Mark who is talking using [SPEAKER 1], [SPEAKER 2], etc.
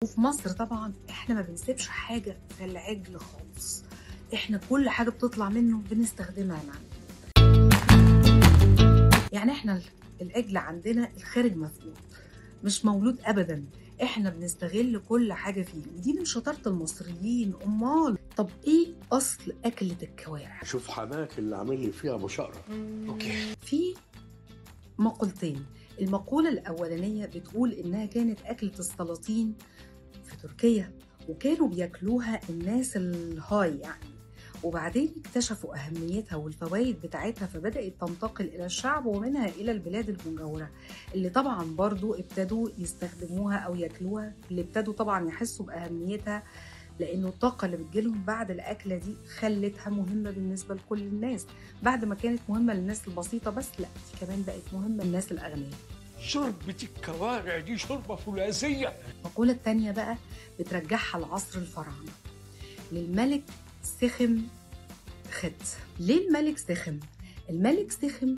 [SPEAKER 1] وفي مصر طبعا احنا ما بنسيبش حاجة في العجل خالص، احنا كل حاجة بتطلع منه بنستخدمها معنا. يعني احنا العجل عندنا الخارج مفقود، مش مولود ابدا، احنا بنستغل كل حاجة فيه، ودي من شطارة المصريين. امال طب ايه اصل اكلة الكوارع؟
[SPEAKER 2] شوف حماك اللي عامل لي فيها ابو شقرة.
[SPEAKER 3] okay.
[SPEAKER 1] في مقولتين. المقولة الأولانية بتقول إنها كانت أكلة السلاطين في تركيا، وكانوا بياكلوها الناس ال high يعني، وبعدين اكتشفوا أهميتها والفوائد بتاعتها، فبدأت تنتقل إلى الشعب ومنها إلى البلاد المجاورة، اللي طبعا برضو ابتدوا يستخدموها أو ياكلوها، اللي ابتدوا طبعا يحسوا بأهميتها، لأنه الطاقة اللي بتجيلهم بعد الأكلة دي خلتها مهمة بالنسبة لكل الناس. بعد ما كانت مهمة للناس البسيطة بس، لا دي كمان بقت مهمة للناس الأغنياء.
[SPEAKER 3] شوربة الكوارع دي شوربة فولاذية.
[SPEAKER 1] المقولة التانية بقى بترجعها لعصر الفراعنة، للملك سخم خت. ليه الملك سخم؟ الملك سخم